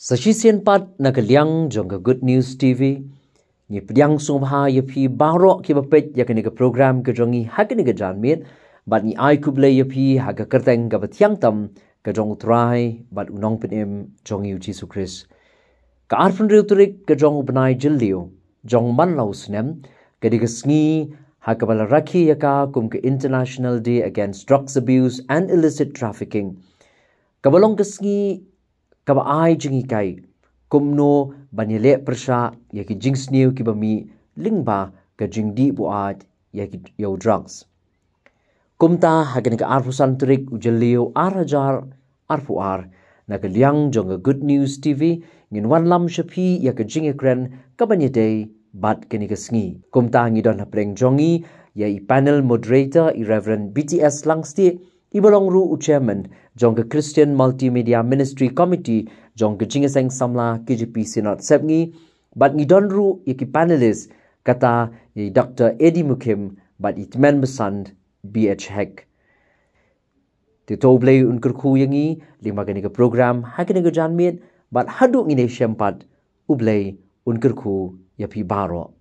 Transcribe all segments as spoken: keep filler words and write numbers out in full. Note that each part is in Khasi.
Sa shisien pat na ka liang jong ka Good News T V, ngi pdiang sngewbha ïa phi baroh kiba peit ïa kane ka program ka jong ngi ha kane ka janmiet, bad ngi ai khublei ïa phi ha ka kyrteng kaba thiang tam ka jong U Trai bad U Nongpynim jong ngi U Jisu Khrist. Ka arphew hynriew tarik ka jong u bnai Jylliew jong man la u snem, ka dei ka sngi ha kaba la rakhe ïa ka kum ka International Day Against Drugs Abuse and Illicit Trafficking, kaba long ka sngi kaba ai jinghikai kumno ban ïaleh pyrshah ïa ki jingsniew kiba mih lyngba ka jingdih buaid ïa ki, ïa u drugs. Kumta ha kane ka arphew san tarik u Jylliew ar hajar arphew ar, na ka liang jong ka Good News T V ngin wanlam sha phi ïa ka jingïakren kaban ïadei bad kane ka sngi. Kumta ngi don hapdeng jong ngi ïa i panel moderator, i Reverend B T S Langstieh, iba long ruh u chairman jong ka Christian Multimedia Ministry Committee jong ka Jingïaseng Samla K J P Synod Sepngi, bad ngi don ruh ïa ki panelist, kata ïa i Doctor Eddie Mukhim bad i Tymmen Basan B H Hek. Te to U Blei un kyrkhu ïa ngi lyngba kane ka program ha kane ka janmiet, bad haduh ngin ïashem pat, U Blei un kyrkhu ïa phi baroh.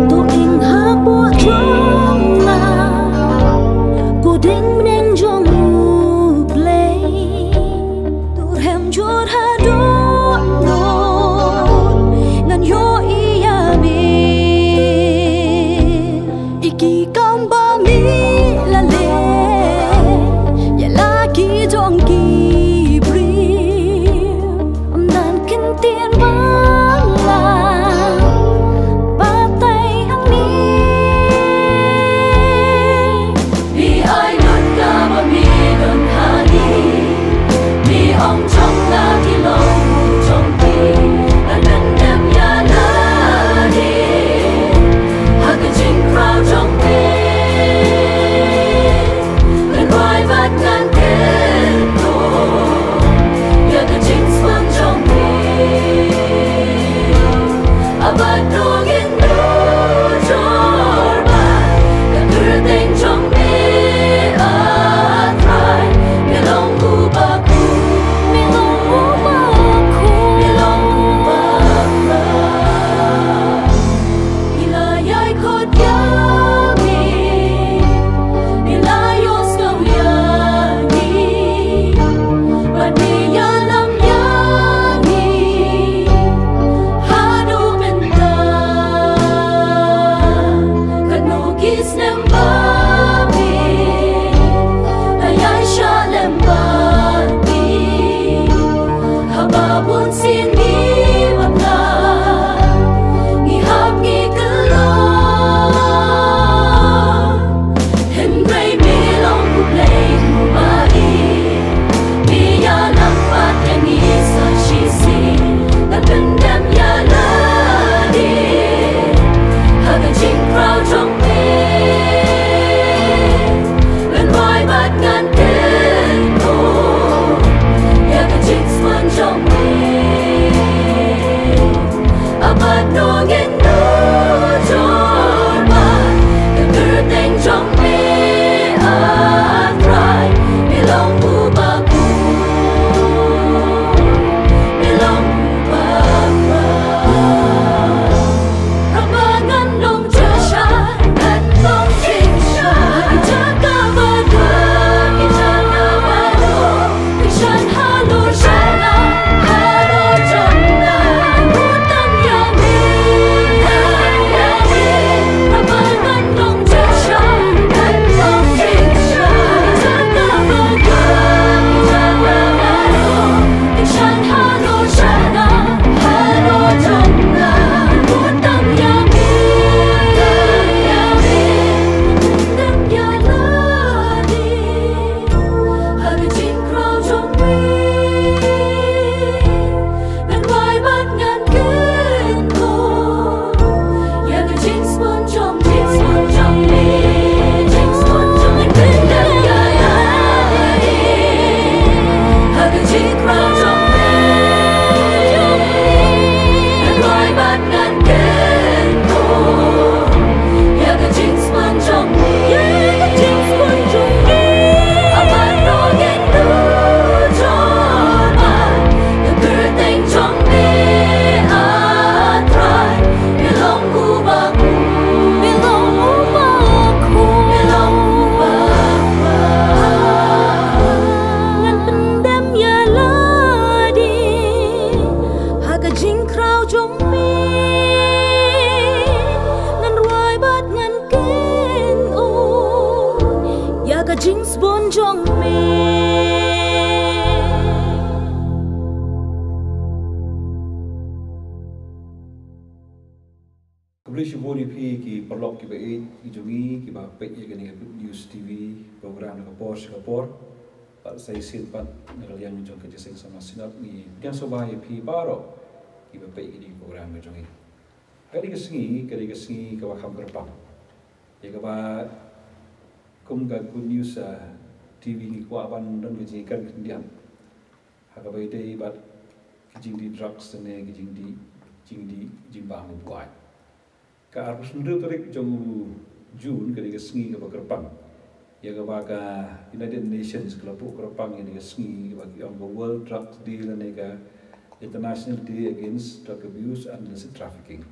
To ing ha bok jong nga, ko ding mneng jong U Blei. To rhem jur ha dong dong, ngan ïohi ïa me. Ïa ki kam ba me la leh ïa la ki jong ki briew. Ym don kyntien ba la batai hangne. Me ai lut kaba me don hangne. Me ong jong nga ki long jong phi. Ngan pyndem ïa lade ha ka jingkraw jong me. Ngan rwai bad ngan kyntu ïa ka jingsngew jong me. Haba dang ïa nujor bad ka kyrteng jong me, ah Trai, me long uba khuid, me long uba khuid, me long uba khuid. Ngi la ïai khot ïa me, ngi la ïohsngew ïa ngi, bad me ïalam ïa ngi haduh mynta. Katno ki snem ba me la ïaishah lem bad ngi, haba bun sien ngi bym lah, ngi hap ngi kylla. Hynrei me long U Blei uba ïeit, me ïalam bad ïa ngi sa shisien. Ngan pyndem ïa lade ha ka jingkraw jong me. Ngan rwai bad ngan kyntu ïa ka jingsngew jong me. Haba dang ïa nujor bad ka kyrteng jong me, ah Trai, me long uba khuid, me long uba khuid. Haba ngan long jingshisha, ngan long jingshisha ha ki jaka ba duk, ki jaka ba duk. Khublei shibun ïa phi ki paralok kiba ïeit, ki jong ngi kiba peit ïa kane ka Good News T V program na ka por sha ka por. Bad sa shisien pat na ka liang jong ka Jingïaseng Samla Synod ngi pdiang sngewbha ïa phi baroh kiba peit ïa kane ka program ka jong ngi. Kane ka sngi, kane ka sngi kaba kham kyrpang. Ïa kaba kum ka Good News, ah, T V ngi kwah ban don ka jingkren khyndiat ha kaba ïadei bad ki jingdih drugs ne ki jingdih, jingdih, jingbam bam buaid. Ka arphew hynriew tarik jong u June, kane ka sngi kaba kyrpang, ïa kaba ka United Nations ka la buh kyrpang ïa kane ka sngi kaba ki ong ka World Drugs Day lane ka International Day Against Drug Abuse and Illicit Trafficking.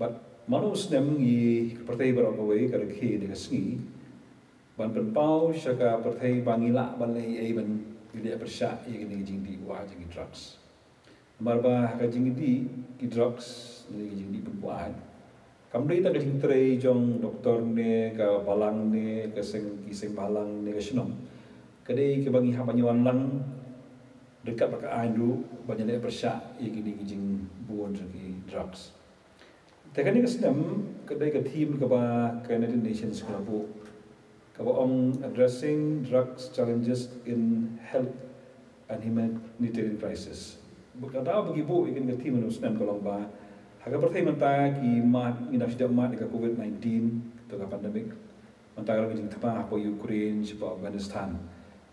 Bad man u snem ngi, ka pyrthei baroh kawei ka rakhe ïa kane ka sngi ban pynpaw sha ka pyrthei ba ngi lah ban leh ei ei ban leh pyrshah ïa kane ka jingdih buaid jong ki drugs. Namar ba ha ka jingdih ki drugs ne ka jingdih pynbuaid, kam dei tang ka jingtrei jong doktor ne ka balang ne ka seng, ki seng balang ne ka shnong. Ka dei kaba ngi hap ban ïawan lang ryngkat bad ka aiñ ruh ban ïaleh pyrshah ïa kine ki jingbun jong ki drugs. Te kane ka snem ka dei ka theme kaba ka United Nations ka la buh, kaba ong Addressing Drugs Challenges in Health and Humanitarian Crisis. Ba ka daw ba ki buh ïa kane ka theme ha u snem ka long ba ha ka pyrthei mynta ki mad, ngi dang shu dep mad ïa ka covid nineteen, to ka pandemic. Mynta ka long ka jingthma hapoh Ukraine, shapoh Afghanistan.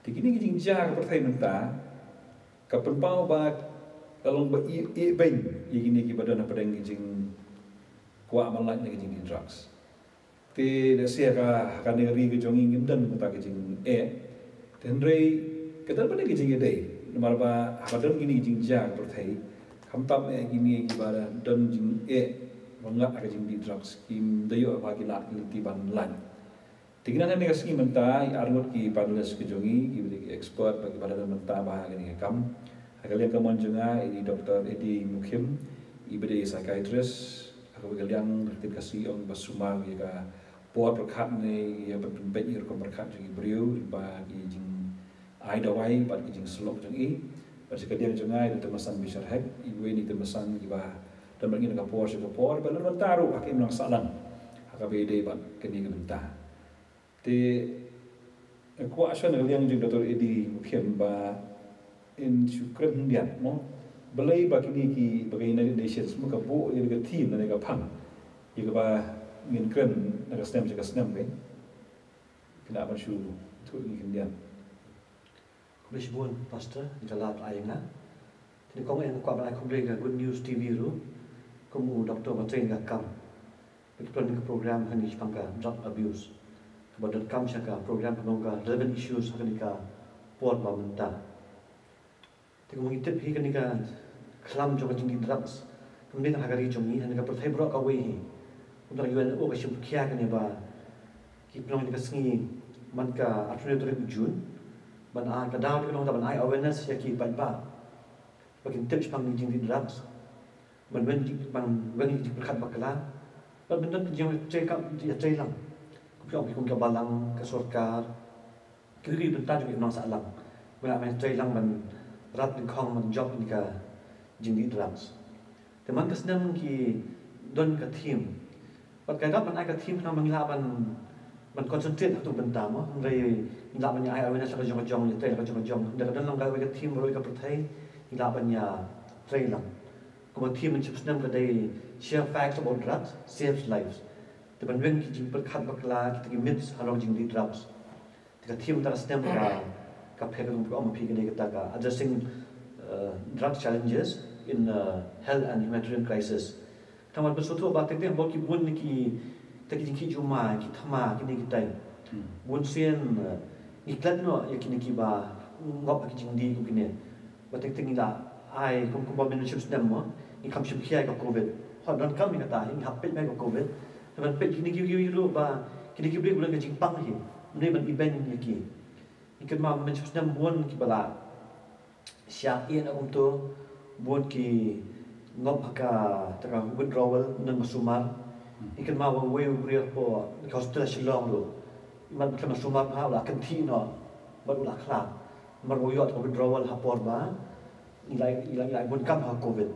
Te kine ki jingjia ha ka pyrthei mynta ka pynpaw ba ka long ba ïeh, ïeh beiñ ïa kine kiba don hapdeng ki jingkwah ban lait na ki jingdih drugs. Te lehse ha ka, ha kane ka ri ka jong ngi ngim don kata ka jingeh. Te hynrei ka don pat ka jingïadei namar ba haba don kine ki jingjia ha ka pyrthei, khamtam eh kine kiba don jingeh ba ngat ha ka jingdih drugs kim da ïoh ba ki lad ki lynti ban lait. Te ngi nang ha kane ka sngi mynta, i arngut ki panelist ki jong ngi, kiba dei ki expert bad kiba la don mynta ba ha kane ka kam. Ha ka liang ka mon jong nga i Doktor Eddie Mukhim, iba dei psychiatrist. Ha kawei ka liang ka ktien Khasi ong ba sumar ïa ka por pyrkhat ne ïa ban pynbeit ïa ka rukom pyrkhat jong ki briew lyngba ki jingai dawai bad ki jingsyllok jong i. Bad sha ka liang jong nga i Doktor Masan Bishar Hek, iwei na ki Doktor Masan kiba don bad ngi na ka por sha ka por, ba la don mynta ruh ha ka imlang sahlang ha kaba ïadei bad kane ka bynta. Te nga kwah shuwa na ka liang jong Doktor Eddie Mukhim ba in shu kren khyndiat mo, balei ba kine ki, ba ka United Nations mo ka buh ïa ka theme ne ka phang ïa kaba ngin kren na ka snem sha ka snem, ka kynnoh ban shu ïathuh ïa ngi khyndiat. Khublei shibun Pastor ïa ka lad ba la ai ïa nga. Te nyngkong eh nga kwah ban ai khublei ïa ka Good News T V ruh kum u doktor ba trei ïa ka kam ba ki pynlong ïa ka program ha kane shaphang ka drug abuse, kaba donkam sha ka program kaba ong ka relevant issues ha kane ka por ba mynta. Te kumba ngi tip hi, kane ka khlam jong ka jingdih drugs kam dei tang ha ka ri jong ngi, ha kane ka pyrthei baroh kawei hi. Kumta ka U N O ka shim khia kane ba ki pynlong ïa ka sngi man ka arphew hynriew tarik u June ban ai, ka daw ka long ban ai awareness ïa ki paidbah ba kin tip shaphang ka jingdih drugs, ban weng, ban weng ïa ka jingpyrkhat bakla, ban, ban don ka jingïatreilang, kum ka, kum ka balang, ka sorkar, ki ri bynta jong ki nong sahlang, ba lah ban trei lang ban rat lyngkhong ban jop ïa ka jingdih drugs. Te man ka snem ki don ka theme. Bad ka dap ban ai ka theme khnang ba ngi lah ban, ban concentrate ha tu bynta mo. Hynrei ngi lah ban ïa ai awareness la ka jong ka jong, ïa trei la ka jong ka jong. Hynrei ka don lang kawei ka theme baroh ïa ka pyrthei, ngi lah ban ïa trei lang. Kumba theme mynshwa snem ka dei Share Facts About Drugs, Saves Lives. Te ban weng ki jingpyrkhat bakla, kita ki myths halor jingdih drugs. Te ka theme mynta ka snem ka, ka pher, ka dei, ka ong ma phi, ka dei kata ka Addressing, uh, Drug Challenges in, uh, Health and Humanitarian Crisis. Tang ban pynsngewthuh ba teng teng bun ki, bun ki, kita ki jingkhih jumai, ki thma, kine kitai. Hmm. Bun sien, uh, ngi klet noh ïa kine kiba ngop ha ki jingdih kum kine. Ba teng teng ngi la ai kum, kumba mynshwa snem mo, ngi kham shim khia ïa ka covid. Hooid, donkam ïa kata hi, ngi hap peit bha ïa ka covid. Te ban peit kine kiwei kiwei ruh ba kine ki briew ki don ka jingpang hi, ym dei ban ibeiñ ïa ki. Ngi kynmaw mynshwa snem bun kiba la shah ïehnoh kumto, bun ki ngop ha kata ka withdrawal, ym don ba sumar. Ngi kynmaw ba uwei u briew hapoh ka hostel ha Shillong ruh, i mat ba khlem da sumar bha u la kynthih noh bad u la khlad. Namar ba u ïoh ka withdrawal ha por ba ngi la, ngi la, ngi la bun kam ha covid.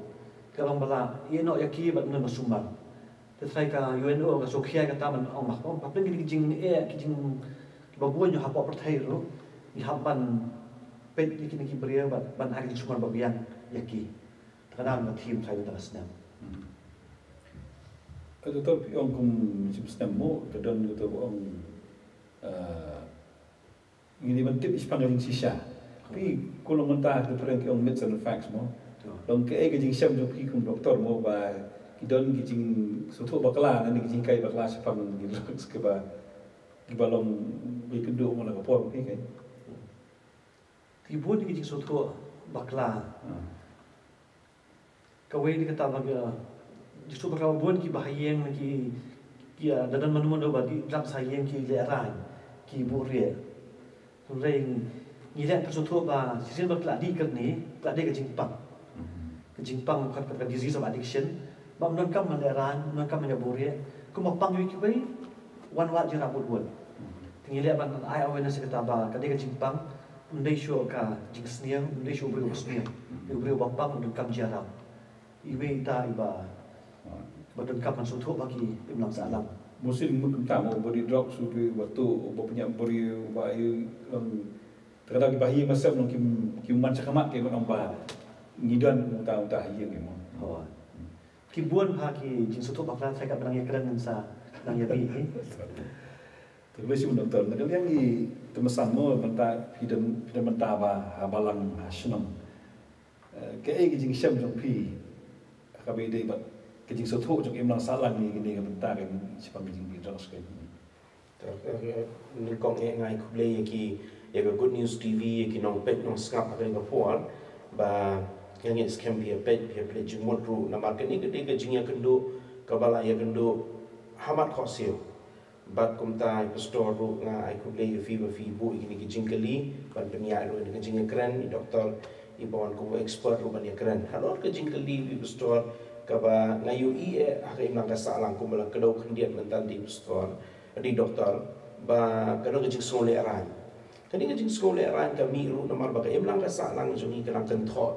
Te ka long ba la ïehnoh ïa ki bad ym don ba sumar. Te trai ka U N O ka sngewkhia kata ban ong ba, ong ba pdeng kine ki jingeh ki jingbabuiñ hapoh pyrthei ruh, ngi hap ban peit ïa kine ki briew ban, ban ai ki jingsumar babiang ïa ki. Te kane ka theme trai kata ka snem. Ka doktor phi ong kum shim snem mo, ka don ka doktor ong ah, ngi dei ban tip shaphang ka jingshisha. Phi, ko long mynta ha ka pyrshang ki ong myths and facts mo. Long kaei ka jingshem jong phi kum doktor mo ba ki don ki jingsngewthuh bakla ne ki jinghikai bakla shaphang ki drugs kiba, kiba long ba ïakynduh mo na ka por phi kai. Ki bun ki jingsngewthuh bakla. Kawei na kata ba ka, jingsngewthuh bakla ba bun kiba ha ïing ki, ki, ah, da don mano mano ba dih drugs ha ïing ki lehraiñ, ki buhrieh. Hynrei ngi leh ka sngewthuh ba shisien ba ki la dih kane, ki la dih ka jingpang. Ka jingpang ka, ka, ka disease of addiction. Ba ym donkam ban lehraiñ, ym donkam ban ïa buhrieh. Kumba pang ïa kiwei, wan wad jingïarap bun bun. Te ngi leh ban ai awareness ïa kata ba ka dei ka jingpang, ym dei shuh ka jingsniew, ym dei shuh u briew uba sniew. Dei u briew uba pang, u donkam jingïarap. Iwei ita iba, ba donkam ban sngewthuh ba ki imlang sahlang. Mostly mut kumta mo, uba dih drugs u dei uba tuh, uba pynïap briew, uba ïa, um, te kata kiba ha ïing ba sem long kim, kim wan shakhmat ki ban ong ba ngi don uta uta ha ïing mo. Hooid. Ki bun bha ki jingsngewthuh bakla, trai kat ba nang ïakren ngan sa nang ïabih hi. Te khublei shibun doktor, na ka liang i te mynsan mo mynta phi don, phi don mynta ba ha balang ha shnong. Eh, kaei ka jingshem jong phi ha kaba ïadei bad ka jingsngewthuh jong ka imlang sahlang ïa kine ka bynta ka shaphang ka jingdih drugs ka. Te, eh, nyngkong eh nga ai khublei ïa ki, ïa ka Good News T V, ïa ki nongpeit nongsngap ha kane ka por ba nga ngeit skhem phi ïa peit, phi ïa peit jingmut ruh namar kane ka dei ka jingïakynduh kaba la ïakynduh ha mat khohsiew. Bad kumta i Pastor ruh nga ai khublei ïa phi ba phi buh ïa kine ki jingkylli ban pynïaid ruh ïa ka jingïakren, i doktor iba wan kum u expert ruh ban ïakren halor ka jingkylli i Pastor kaba nga ïohi eh ha ka imlang ka sahlang kumba la kdew khyndiat mynta da i Pastor, da i doktor, ba ka don ka jingsngew lehraiñ. Kane ka jingsngew lehraiñ ka mih ruh namar ba ka imlang ka sahlang jong ngi ka dang kynthoh.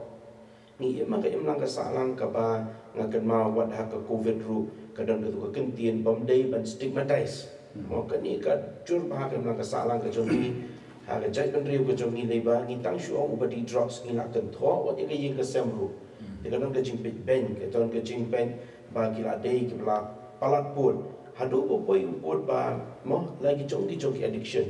Ngi im ha ka imlang ka sahlang kaba nga kynmaw wat ha ka Covid ruh ka don katu ka kyntien bym dei ban stigmatise. Mo, kane ka jur bha ha ka imlang ka sahlang ka jong ngi ha ka jaitbynriew ka jong ngi, lei ba ngi tang shu ong uba dih drugs ngi la kynthoh wat ïa ka ïing ka sem ruh. Te ka don ka jingpeit beiñ, ka don ka jingpeit ba ki la dei kiba la palat pud. Haduh ba poi u pud ba, mo, la ki jong ki jong ki addiction.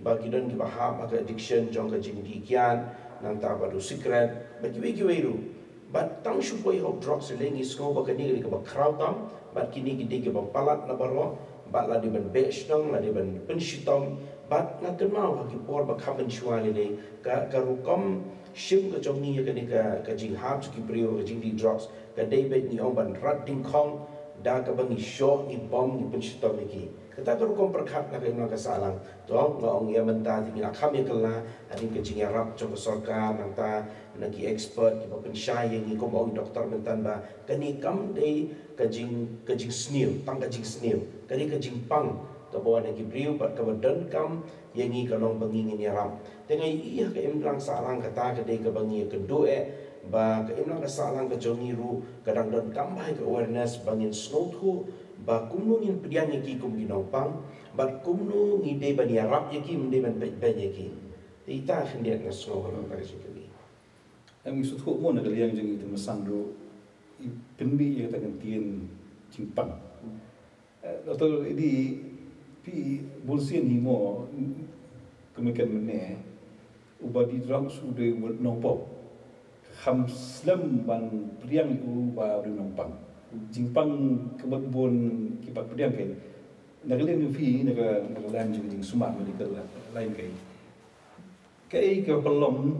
Ba ki don kiba hap ha ka addiction jong ka jingdih kiad, nangta bad u sikret bad kiwei kiwei ruh. Bad tang shu poi ha u drugs lei ngi sngew ba kane ka dei kaba khraw tam, bad kine ki dei kiba palat na baroh, bad la dei ban beh shnong, la dei ban pynshitom. Bad nga kynmaw ha ki por ba kham mynshuwa lei lei ka, ka rukom shim ka jong ngi ïa kane ka, ka jinghap jong ki briew ka jingdih drugs ka dei beit ngi ong ban rat dyngkhong da kaba ngi shoh, ngi bom, ngi pynshitom ïa ki. Kata ka rukom pyrkhat na ka imlang ka sahlang. To nga ong ïa mynta te ngi la kham ïa kylla hadien ka jingïarap jong ka sorkar, nangta na ki expert kiba pynshai ïa ngi, kumba ong i doktor mynta ba kane kam dei ka jing, ka jingsniew, tang ka jingsniew. Ka dei ka jingpang kaba wan na ki briew bad kaba donkam ïa ngi ka long ba ngi ngin ïarap. Te nga ïohi ha ka imlang sahlang kata ka dei kaba ngi ïakynduh eh ba ka imlang ka sahlang ka jong ngi ruh ka dang donkam bha ïa ka awareness ba ngin sngewthuh ba kumno ngin pdiang ïa ki kum ki nongpang bad kumno ngi dei ban ïarap ïa ki, ym dei ban peit beiñ ïa ki. Te ita khyndiat nga sngew halor kata ka jingkylli. Em, ngi sngewthuh mo na ka liang jong ngi te mynsan ruh i pynmih ïa kata ka ktien jingpang. Eh, Doctor Eddie, phi bunsien hi mo, kumne kan mynne, uba dih drugs u dei u nongpop. Kham slem ban pdiang ïa u ba u dei u nongpang. Jingpang ka mut bun ki pat pdiang kein. Na ka liang jong phi, na ka, na ka liang jong jingsumar medical line kein. Kaei ka pynlong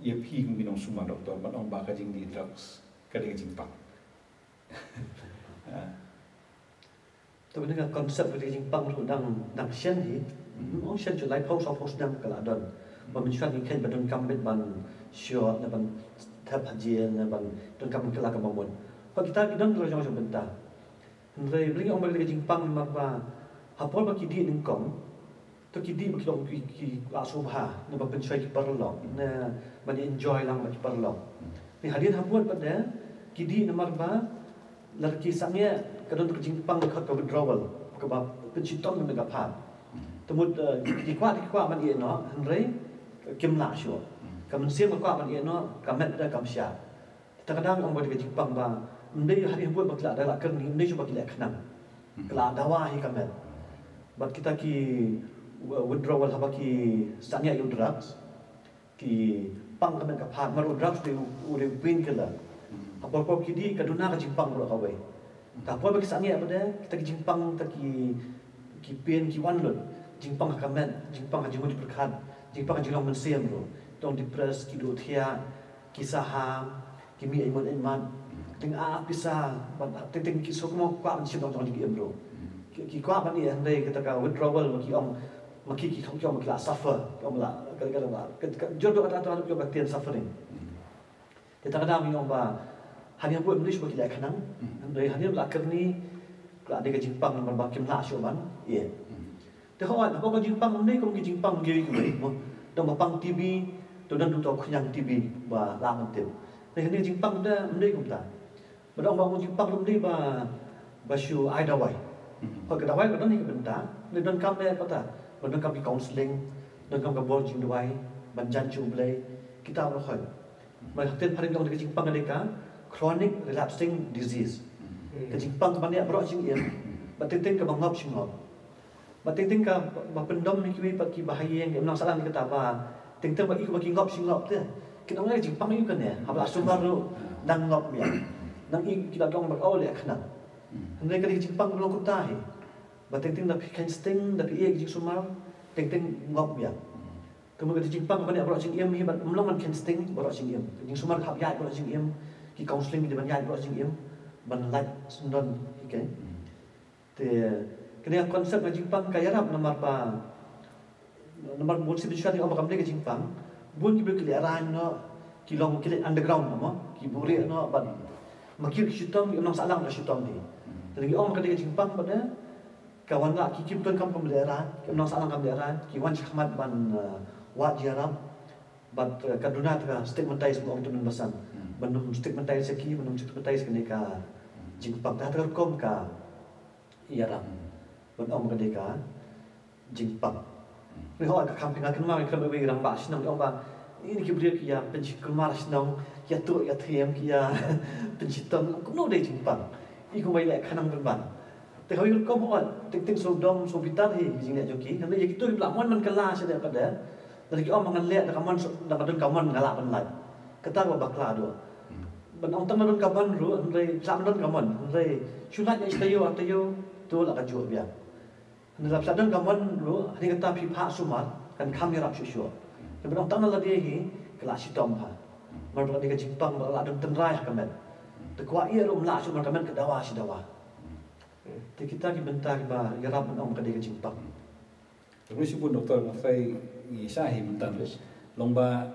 ïa phi kum ki nongsumar doktor ban ong ba ka jingdih drugs ka dei ka jingpang. Ah. Te mynta ka concept ka jingpang ruh dang, dang shen hi. Ym ong shen shuh, laiphew sawphew snem ka la don. Ba mynshuwa ngi kheiñ ba donkam beit ban shoh ne ban thep ha jail ne ban donkam ban kylla kaba mut. Ba kita ki don la jong jong bynta. Hynrei balei ngi ong ba ka dei ka jingpang namar ba ha por ba ki dih nyngkong, to ki dih ba ki long ki, ki la sngewbha ne ba pynshoi ki paralok ne ban enjoy lang bad ki paralok. Ne hadien ha mut pat de ki dih namar ba Lada ki sangeh ka don ka jingpang ka khot ka withdrawal, kaba pynshitom ka met ka phad. Te mut, eh, ki kwah, ki kwah ban ïeh noh, hynrei kim lah shuh. Ka mynsiem ka kwah ban ïeh noh, ka met da kam shah. Te kata ka dei ong ba dei ka jingpang ba ym dei ha ri ha bud ba ki la da la kyrni, ym dei shuh ba ki leh khnang. Ki la dawa hi ka met. Bad kita ki, eh, withdrawal haba ki sangeh ïa u drugs, ki pang ka met ka phad, namar u drugs u dei u, u dei u painkiller. Ha por por ki dih ka duna ka jingpang baroh kawei. Te ha por ba ki sangeh pat de, kita ki jingpang, kita ki, ki pain ki wan lut. Jingpang ha ka met, jingpang ha jingmut jingpyrkhat, jingpang ha jinglong mynsiem ruh. Ki long depressed, ki duh thiah, ki saham, ki mih ïa mut ïa mat. Teng ah pisa, bad teng teng ki sngewkmen kwah ban shim nongshong jingim ruh. Ki, ki kwah ban ïeh, hynrei kata ka withdrawal ba ki ong, ma ki, ki ong, ki ong ba ki la suffer, ki ong la, ka, ka, ka, ka, ka, jur dei kata, kata, kata, kata, suffering. Kata ka dei ong ba ha ri ha bud ym dei shuh ba ki leh khnang, hynrei hadien ba la kyrni, ka la dei ka jingpang namar ba kim lah shuh ban ïeh. Te hooid, haba ka jingpang ym dei kum ki jingpang kiwei kiwei mo. Don ba pang T B, to don to khñiang T B ba lah ban tip. Te kane ka jingpang de ym dei kumta. Ba don ba ka jingpang ruh ym dei ba, ba shu ai dawai. Hooid, ka dawai ka don hi ka bynta, ne donkam ne kata, ba donkam ki counselling, donkam ka bor jingduwai, ban jan sha U Blei, kita ruh hooid. Ba ha ktien phareng ka ong ka jingpang ka dei ka chronic relapsing disease. Ka jingpang kaba neh baroh jingim, ba teng teng kaba ngop shi ngop. Ba teng teng ka, ba pyndom ïa kiwei pat kiba ha ïing, ki ym nang sahlang ïa kata ba teng teng ba i, ba ki ngop shi ngop te. Ki ong ka jingpang ïa kane, haba la sumar ruh nang ngop ïa. Nang i ki la ong ba oh leh khnang. Hynrei ka dei ka jingpang ba long kumta hi. Ba teng teng da phi kheiñ sting, da phi ïeh ki jingsumar, teng teng ngop ïa. Te mut ka jingpang kaba neh baroh jingim hi, ban ym long ban kheiñ sting baroh jingim. Ka jingsumar ka hap ïaid baroh jingim, ki counselling ki dei ban ïaid baroh jingim, ban lait syndon hi keiñ. Te kane ka concept ka jingpang ka ïarap namar ba, namar bun sien pynshai ong ba kam dei ka jingpang. Bun ki briew ki lehraiñ noh, ki long ki leit underground noh mo, ki buhrieh noh, bad ma ki ruh ki shitom, ki ym nang sahlang ka shitom hi. Te ngi ong ka dei ka jingpang bad ne, ka wan la ki kim donkam kam lehraiñ, ki ym nang sahlang kam lehraiñ, ki wan shakhmat ban, eh, wad ïarap, bad, eh, ka duna te ka stigmatize ba ong te mynbasan. Ban ym stigmatize ïa ki, ban ym stigmatize kane ka jingpang. Te ha kata ka rukom ka ïarap. Ban ong ka dei ka jingpang. Ngi hooid ka kham pynga kynmaw, ngi kynmaw iwei i rangbah shnong, i ong ba, ini ki briew ki ïa pynshikmar shnong, ki ïa tuh ïa thiem, ki ïa pynshitom, kumno dei jingpang. I kumba i leh khnang pynban. Te hooid rukom hooid, teng teng sngewdom, sngewbitar hi ki jingleh jong ki. Hynrei ïa kito kiba la mon man ka la sha dei pat de. Lada ki ong ba ngan leh da ka mon, da ka don ka mon nga lah ban lait. Kata kaba bakla duh. Ban ong tang ba don ka mon ruh, hynrei sha ba don ka mon, hynrei shu lait ïa shi taïew ar taïew, to la ka juh biang. Hynrei lada phi sa don ka mon ruh, hadien kata phi phah sumar, kan kham ïarap shuh shuh. Te ban ong tang na lade hi, ka la shitom bha. Namar ba ka dei ka jingpang ba la don tynrai ha ka met. Te kwah ïeh ruh ym lah shuh namar ka met ka dawa shi dawa. Te kita ki bynta kiba ïarap ban ong ka dei ka jingpang. Te ruh shibun doktor, nga tharai ngi shah hi mynta. Long ba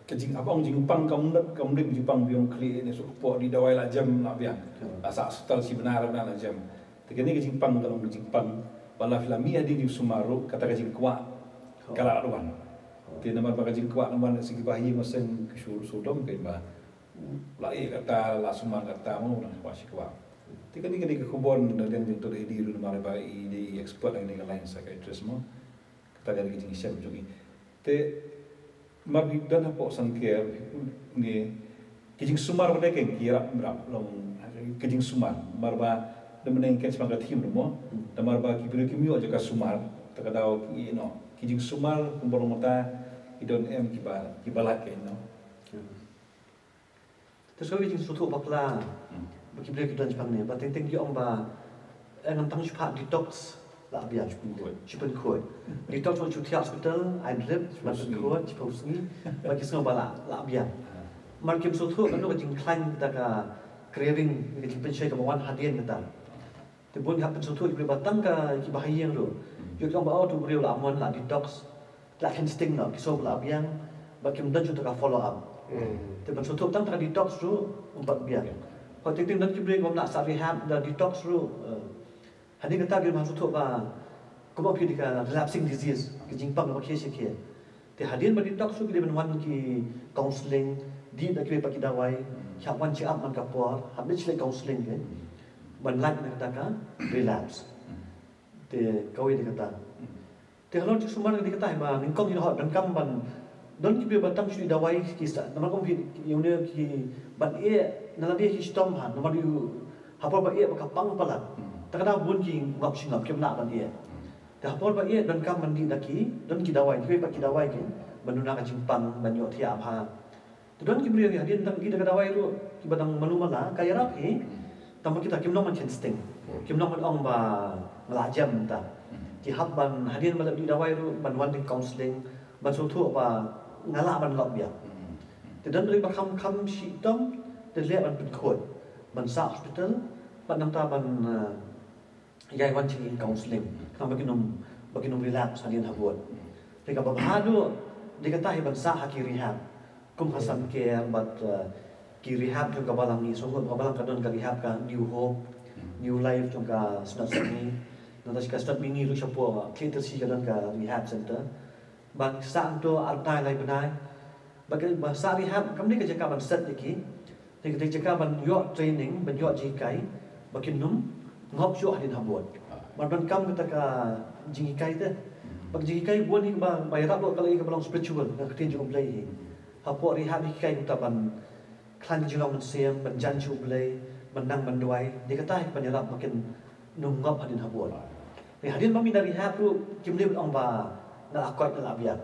ka jing, haba ong jingpang kam dei, kam dei jingpang biang khlieh ne suk pok, dih dawai la jem la biang. La sah hospital shi bnai ar bnai la jem. Te kane ka jingpang ka long ka jingpang ba la phi la mih hadien jingsumar ruh, kata ka jingkwah ka la wan. Te namar ba ka jingkwah ka wan, shisha kiba ha ïing ba seng ki shu sngewdom kein ba la ïeh kata, la sumar kata mo, nang kwah shi kwah. Te kane, kane ka khubor na liang jong Doctor Eddie ruh namar ba i dei expert ha kane ka line psychiatrist mo. Kata ka dei ka jingshem jong i. Te namar phi don hapoh Sangker, ne, ki jingsumar ba dei kein ki ïarap, ïarap long ki jingsumar. Namar ba da mynne kein sha ka thim ruh mo. Namar ba ki briew kim ïoh jaka sumar, te ka daw ki ïeh noh. Ki jingsumar kumba long mynta ki don em kiba, kiba lait kein noh. Te shuwa ki jingsngewthuh bakla ba ki briew ki don shaphang ne, ba teng teng ki ong ba, eh, ngan tang shu phah detox la biang. Shu pynkhuid. Detox, ngan shu thiah hospital, ai drip, shu pynkhuid shiphew sngi, ba ki sngew ba la, la biang. Namar kim sngewthuh kano ka jingkhlaiñ, kata ka craving, ka jingpynshoi kaba wan hadien kata. Te bun ki hap pynsngewthuh ïa ki briew ba tang ka, kiba ha ïing ruh. Ïoh ki ong ba, oh, tu briew la mon, la detox, la kheiñ sting noh, ki sngew ba la biang, ba kim don shuh ta ka follow up. Te ban sngewthuh tang ta ka detox ruh ym pat biang. Hooid, teng teng don ki briew ki bym lah sah rehab, da detox ruh, eh, hadien kata ki bym sngewthuh ba, kumba phi dei ka relapsing disease, ki jingpang ba khie shi khie. Te hadien ba detox ruh ki dei ban wan ki counselling, dih da kiwei pat ki dawai, Ki hap wan check up man ka por, hap leit shlei counseling ke. Ban lait na kata ka relapse. Te kawei de kata. Te halor jingsumar de kata hi ba nyngkong hi hot donkam ban don ki briew ba tang shu dawai ki sa. Namar kum hi ïa une ki ban ïeh na lade ki shitom ha. Namar ïa ha por ba ïeh ba ka pang palat. Ta ka daw bun ki ngop shi ngop kim lah ban ïeh. Te ha por ba ïeh donkam ban dih da ki, don ki dawai, kiwei pat ki dawai ki ban duna ka jingpang ban ïoh thiah bha. Te don ki briew hi hadien tang ki da ka dawai ruh kiba dang malu mala ka ïarap hi. Tang ba kita kim long ban chensting. Kim long ban ong ba nga la jem ta. Ki hap ban hadien ba la dih dawai ruh ban wan dih counseling ban sngewthuh ba nga lah ban ngop biang. Te don briew ba kham kham shitom te leh ban pynkhuid ban sah hospital ban nangta ban uh, ïai wan jingim counseling. Khnang ba kin ym ba kin ym relapse hadien habud. Te kaba bha duh de kata hi ban sah ha ki rehab. Kum ha Sun Care bad uh, ki rehab jong ka balang ngi song ka balang ka don ka rehab ka New Hope, New Life jong ka Synod Saint Anthony. Nangta ka Synod Saint Anthony ruh shapoh Khliehtyrshi ka don ka rehab center. Ban sah hangto ar bnai lai bnai. Ba ka ba sah rehab kam dei ka jaka ban set ïa ki. Te ka dei jaka ban ïoh training, ban ïoh jinghikai ba kin ym ngop shuh hadien habud. Ban donkam kata ka jinghikai te. Ba ka jinghikai bun hi ba ba ïarap lut ka la ïa ka ba long spiritual, ka ktien jong U Blei hi. Hapoh rehab hikai kumta ban khlaiñ jinglong mynsiem, ban jan sha U Blei, ban nang ban duwai. Dei kata hi ban ïarap ba kin ym ngop hadien habud. Te hadien ba mi na rehab ruh kim dei ban ong ba nga la koit nga la biang.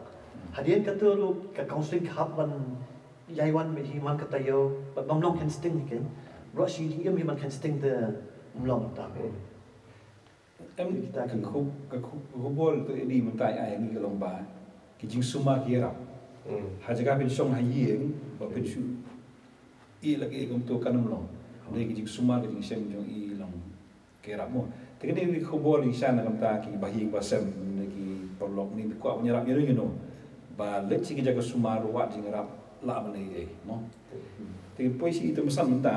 Hadien kato ruh ka counseling ka hap ban ïai wan bad hi man ka taïew bad bym long kensting hi kein. Ruh shi jingim hi man kensting te ym long ta. Em kita ka khup ka khup ka khubor tu ini mynta ai ngi ka long ba ki jingsumar ki ïarap. Ha jaka phin shong ha ïing ba phin shu i lagi kumto kan ym long. Dei ki jingsumar ki jingshem jong i long. Ki ïarap mo. Te kane ka khubor i sha na ka bynta ki bahaïing bahasem ne ki paralok ne ki kwah ban ïarap ïa ri ïa no. Ba leit sha ki jaka sumar ruh wat jingïarap lah ban ei ei mo. Te poi sha ita mynsan mynta.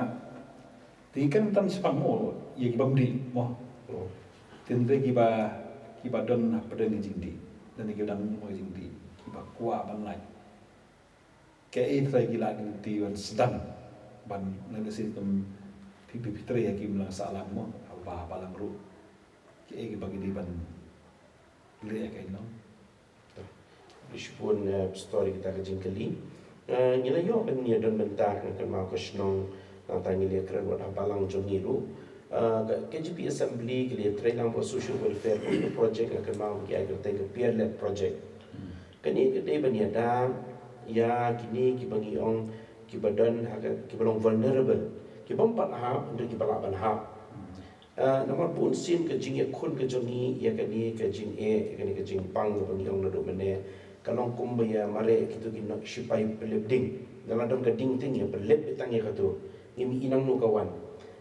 Te kan tan shaphang mo ïa ki bym dih mo. Te hynrei kiba kiba don hapdeng ka jingdih. Don kiba dang mo ka jingdih. Kiba kwah ban lait. Kaei trai ki la dei ban sdang ban lada sien kum phi phi phi trei ha ki imlang sahlang mo ha ba balang ruh. Kaei kiba ki dei ban leh kaei no. Bishpun eh, story kita ka jingkylli. Eh, ngi la ïoh ban ïa don bynta ka kynmaw ka shnong nangta ngi la kren wat ha balang jong ngi ruh. Eh, ka K J P Assembly ki la trei lang ba social welfare project ka kynmaw ki ai ka teng ka peer led project. Kane ka dei ban ïada ïa kine kiba ngi ong kiba don ha ka kiba long vulnerable. Kiba ym pat hap hynrei kiba lah ban hap. Ah, namar bun sien ka jingïakhun ka jong ngi ïa kane ka jingeh ïa kane ka jingpang kaba ngi ong naduh mynne ka long kumba ïa mareh kito ki nong shipai pynlip ding. Lada don ka ding te ngi pynlip beit tang ïa kato. Ngim i nangno ka wan.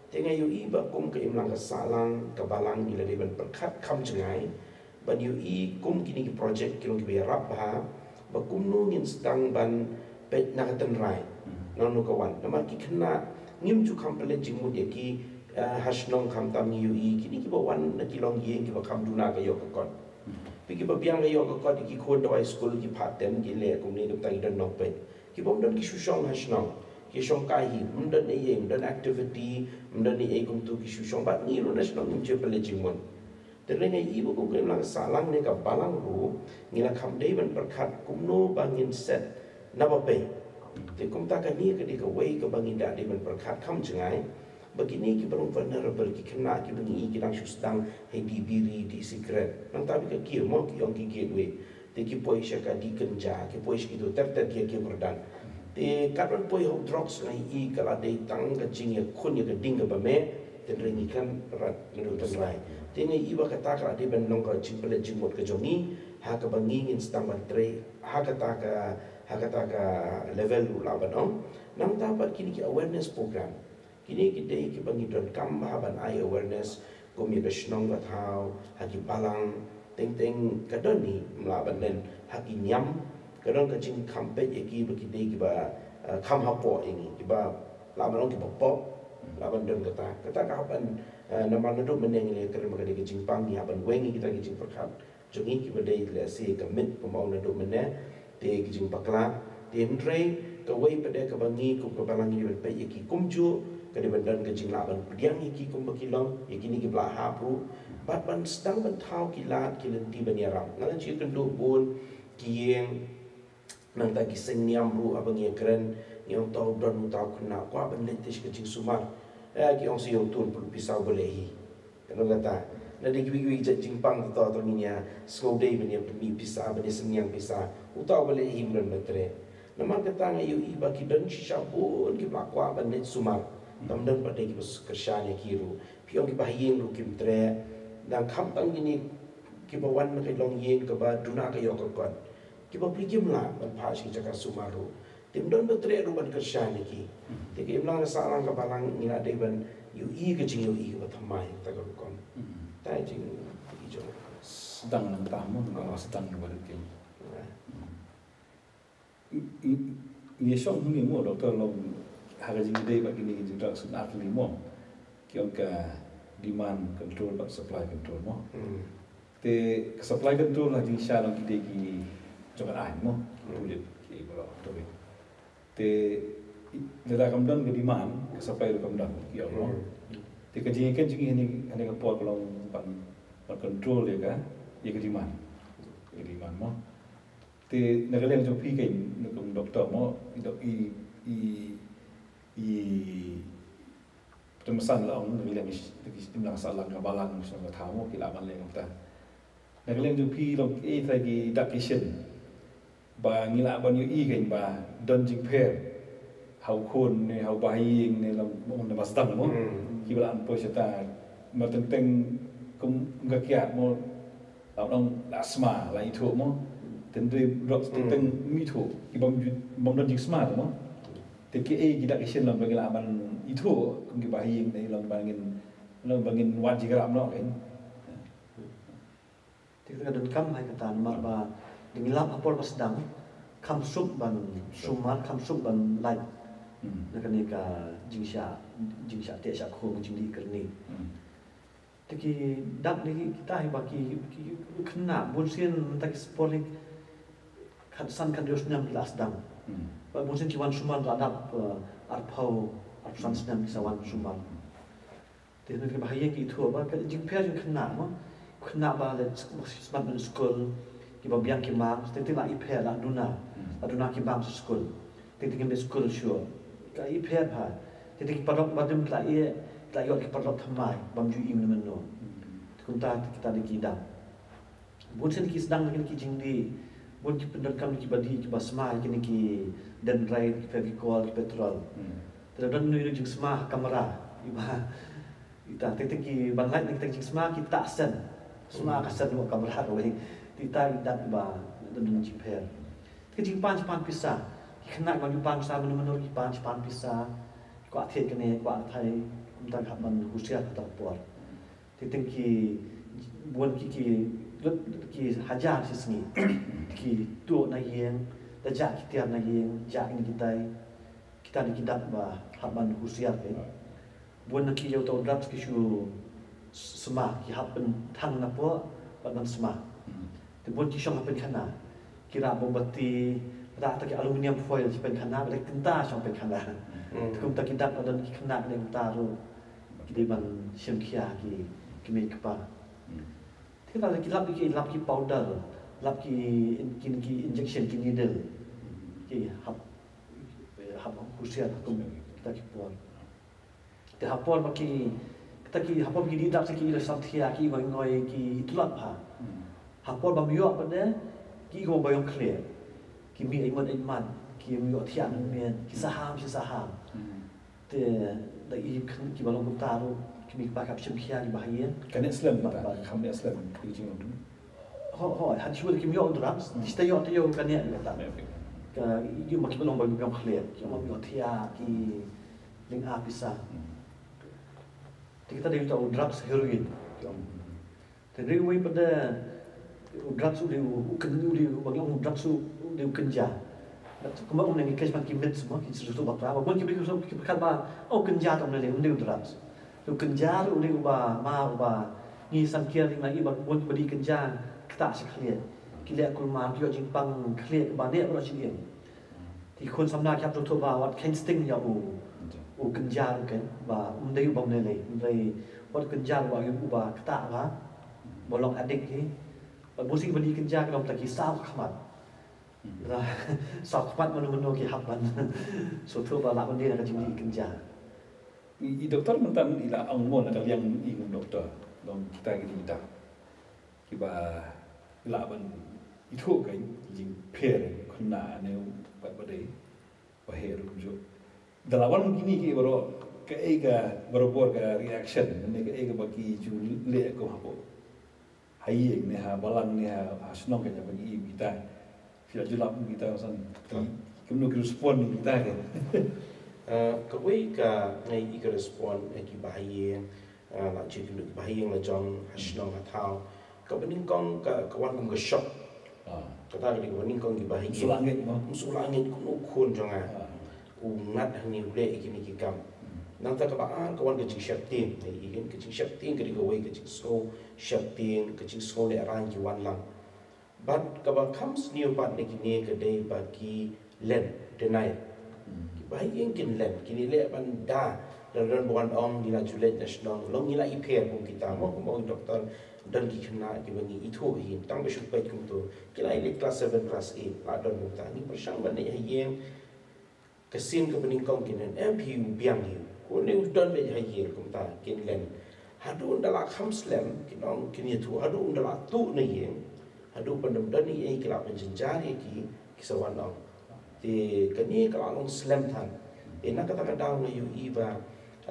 Te nga ïohi ba kum ka imlang ka sahlang ka balang ngi la dei ban pyrkhat kham jngai. Ban ïohi kum kine ki project ki long kiba ïarap bha ba kumno ngin sdang ban peit na ka tynrai. Nangno ka wan namar ki khynnah ngim ju kham pynleit jingmut ïa ki eh, ha shnong khamtam ngi ïohi kine kiba wan na ki longïing kiba kham duna ka ïoh ka kot. Phi kiba biang ka ïoh ka kot ïa ki khun dawai skul ki phah tem ki leh kumne kumta ki don nongpeit. Ki bym don ki shu shong ha shnong. Ki shong kai hi, ym don ei ei, ym don activity, ym don ei ei kumtu ki shu shong bad ngi ruh na shnong ngim ju pynleit jingmut. Te hynrei nga i ba kum ka imlang ka sahlang ne ka balang ruh ngi la kham dei ban pyrkhat kumno ba ngin set naba pei. Te kumta kane ka dei kawei kaba ngi da dei ban pyrkhat kham jngai. Ba kine kiba long vulnerable ki khynnah kiba ngi i ki dang shu sdang hei dih biri dih sikret. Nangta bad ka kiew mo ki ong ki gateway. Te ki poi sha ka dih kynja, ki poi sha kito ter ter ki ïa kiew kyrdan. Te katba poi ha u drugs nga i ka la dei tang ka jingïakhun ïa ka ding kaba meh, te hynrei ngi khlem rat naduh tynrai. Te nga i ba kata ka la dei ban long ka jingpynleit jingmut ka jong ngi, ha kaba ngi ngin sdang ban trei, ha kata ka, ha kata ka level ruh lah ban ong. Nangta pat kine ki awareness program. Kine ki dei kiba ngi donkam bha ban ai awareness kum ïa ka shnong ka thaw ha ki balang teng teng ka don hi ym lah ban len ha ki niam ka don ka jingkham peit ïa ki ba ki dei kiba eh, kham hapoh ïa ngi kiba lah ban ong kiba pop lah ban don kata kata ka hap ban eh, namar naduh mynne ngi la kren ba ka dei ka jingpang ngi hap ban weng ïa kita ki jingpyrkhat jong ngi kiba dei lehse ka mit kumba ong naduh mynne te ki jingbakla te hynrei Kawei pat de kaba ngi kum ka balang ngi dei ban peit ïa ki kumjuh, ka dei ban don ka jinglah ban pdiang ïa ki kumba ki long, ïa kine kiba la hap ruh. Bad ban sdang ban thaw ki lad ki lynti ban ïarap. Nga la ju ïakynduh bun ki ïing, nangta ki seng niam ruh haba ngi ïakren, ngi ong to don uta u khynnah kwah ban leit sha ka jingsumar. Eh, ki ong sha ïa uto u pisa uba leh hi. Ka long kata. Lada kiwei kiwei ki jait jingpang to to ngin ïa sngewdei ban ïa pynmih pisa, ban ïa synñiang pisa. Uta uba leh hi um don ba treh. Namar kata nga ïohi ba ki don shisha bun kiba la kwah ban leit sumar. Tam don pat de kiba kyrshan ïa ki ruh. Phi ong kiba ha ïing ruh kim treh. Dang kham tang kine kiba wan na ka longïing kaba duna ka ïoh ka kot. Kiba phi kim lah ban phah sha ki jaka sumar ruh. Te ym don ba treh ruh ban kyrshan ïa ki. Te ka imlang ka sahlang ka balang ngi la dei ban ïohi ka jingïohi kaba thymmai kata ka rukom. Hmm. Ta jing i jong. Sdang nangta mo, nga la sdang ïa ba lut kein. Ngi, ngi, ngi shong hangne mo, doctor, long ha ka jingïadei bad kine ki jingdrugs, ar tylli mo. Ki ong ka demand control bad supply control mo. Hmm. Te ka supply control ha jingshisha long ki dei ki jong ka aiñ mo. Hmm. Pulit ki ba long to. Te i-, lada kam don ka demand, ka supply ruh kam don, ki ong mo. Hmm. Te ka jingïakren jong ngi hangne, hangne ka por ka long ban, ban control ïa ka, ïa ka demand. Ïa ka demand mo. Te na ka liang jong phi kein, na kum doctor mo, i doc-, i, i, i, te mynsan la ong, na ka liang i, i, i, imlang sahlang ka balang, shnong ka thaw mo, ki lah ban leh kumta. Na ka liang jong phi long kiei ki dak ki shin ba ngi lah ban ïohi kein ba don jingpher ha u khun ne ha u bahaïing ne lam, ne ba sdang mo. Hmm. Kiba la an poi shata, ma teng teng kum ka kiad mo, la ong la sma, la ithuh mo. Teng teng drugs teng teng Hmm. ym ithuh, ki bym ju-, bym don jingsma mo. Te kiei ki dak ki shin lam ba ngi lah ban ithuh kum ki bahaïing ne lam ba ngin, lam ba ngin wad jingïarap noh kein. Te ka donkam ha kata namar ba dang ïalap ha por ba sdang, kham suk ban sumar, kham suk ban lait. Hmm. Na kane ka jingshah, jingshah teh shah khum, jingdih kyrni. Hmm. Te ki dak ne ki, kita hi ba ki, ki, ki khynnah bunsien mynta ki sport ne khatsan khathynriew snem ki la sdang. Hmm. Ba bunsien ki wan sumar la dap, eh, arphew, arphew san snem ki sa wan sumar. Hmm. Te hynrei kiba ha ïing ki ithuh ba ka jingpher jong khynnah mo. Khynnah ba la smat ban skul, kiba biang ki marks, te te la ipher la duna. Hmm. La duna ki marks skul. Te te ngim skul shuh. Ka ipher bha. Te te ki paralok ba dim ki la ïeh, ki la ïoh ki paralok thymmai, bym ju im mynno. Hmm. Te kumta te kita dei ki dang. Bun sien ki sdang kine ki jingdih, bun ki pyndonkam kiba dih kiba sma, kine ki dendrite, ki Fevicol, ki petrol. Hmm. Te don inu inu jingsma ha kamra, iba, ita, te te ki ban lait na kita ki jingsma ki tah sen. Sma Hmm. ka sen ha kamra kawei. Te ita i dak iba don jingpher. Te ki jingpan pan pisa, ki khynnah ki ban pan pisa, mynno mynno ki pan pan pisa, ki kwah thied kane, kwah katai, kumta ka hap ban husiar ha kata ka por. Te teng ki bun ki, ki, ki hajar shi sngi. Ki tuh na ïing, da jah ki tiar na ïing, jah kine kitai. Kita dei ki dak ba hap ban husiar kein. Bun na ki ïa uta u drugs ki shu sma, ki hap ban thang na poh, bad ban sma. Hmm. Te bun ki shong ha pynkhana. Ki rah mombati, rah ta ki aluminium foil sha pynkhana, bad kynta shong pynkhana. Hmm. Te kumta ki dak ba don ki khynnah ne kumta ruh. Ki dei ban shim khia ki, ki mei kpa. Hmm. Te kita ki lap ki, lap ki powder, lap ki in-, ki, ki injection, ki needle. Hmm. Ki hap, hap husiar ha kum kita ki por. Te ha por ba ki, kita ki ha por ba ki dih drugs ki ïoh samthia, ki ngoi ngoi, ki tlot bha. Hmm. Ha por ba ym ïoh pat de, ki kum ba ïong khlieh. Ki mih ai mot ai mat, ki ym ïoh thiah mynmiet, ki saham shi saham. Hmm. Te da i khn-, kiba long kumta ruh, ki mih ba ka shim khia kiba ha ïing. Ka neh slem Ba, kata, ba. Kham neh slem, ki jinglong tu. Ho, ho, ha shuwa kim ïoh drugs, Hmm. te ïoh, te ïoh ka neh kata. Neh, okay. Ka i ma kiba long ba ïong khlieh, ki ïoh thiah, ki ling a pisa. Hmm. Te kita dei uta u drugs heroin. Te dei uwei pat de u drugs u dei u, u kyn-, u dei u, ba ngi ong u drugs u, u dei u kynja. Kumba ong na English pat ki meds mo, ki syrsu bapra. Ba bun ki briew ki pyrkhat ba, oh, kynja tang na dei, u dei u drugs. U kynja u dei uba, ma uba ngi sangkiar ïa ngi ba bun kiba dih kynja, ktah sha khlieh. Ki leh kulmar, ki ïoh jingpang khlieh ba neh baroh shi ïing. Ki khun samla ki hap sngewthuh ba wat kheiñ sting ïa u, u kynja ruh kein, ba um dei u bym lei lei, um dei wat kynja ruh ba u ba ktah ba, ba long addict hi. Ba musih ba dei kynja ki long ta ki saw khmat. Ba saw khmat mano mano ki hap ban sngewthuh ba lah ban dei na ka jingdei kynja. I, i doktor mynta i la ong mo na ka liang i ong doktor. Long kita ki dei kita. Kiba lah ban ithuh ka jingpher khynnah ne pat ba dei ba heh ruh kumjuh. Da la wan kine ki baroh kaei ka barabor ka reaction ne kaei kaba ki ju leh kum hapoh ha ïing ne ha balang ne ha, ha shnong ka jaka ba ngi im kita. Phi la ju lap kita san. Kumno ki respond kita ke. Uh, kawei ka ngi i ka respond eh, ki ba ha ïing. Ah, la jia ki lut ki ba ha ïing la jong ha shnong ha thaw. Kaba nyngkong ka, ka wan kum ka shock. Kata ka dei kaba nyngkong ki ba ha ïing. Shu la ngeit mo. Shu la ngeit kumno u khun jong nga u ngat hangne u leh ïa kine ki kam. Nangta kaba ar ka wan ka jingsheptieng. Ka jingsheptieng ka dei kawei ka jingsngew sheptieng, ka jingsngew lehraiñ ki wan lang. Bad kaba kham sniew pat na kine ka dei ba ki len, deny. Ki ba ha ïing kin len, kine leh ban da, lada don ba wan ong ngi la ju leit na shnong, long ngi la ïapher kum kita mo, kum ong doktor, don ki khynnah kiba ngi ithuh hi, tang ba shu peit kumto, ki la ïaleit klas seven, klas eight, la don kumta, ngi pyrshang ban leit ha ïing, Ka sien kaba nyngkong kin len, em phi u biang hi. Ko ne u don beit ha ïing kumta kin len. Haduh ynda la kham slem, kin ong kin ïathuh, haduh ynda la tuh na ïing, haduh ban dang don ïa ki la pynjynjar ïa ki, ki sa wan ong. Te kane ka la long slem than. Te na kata ka daw nga ïohi ba,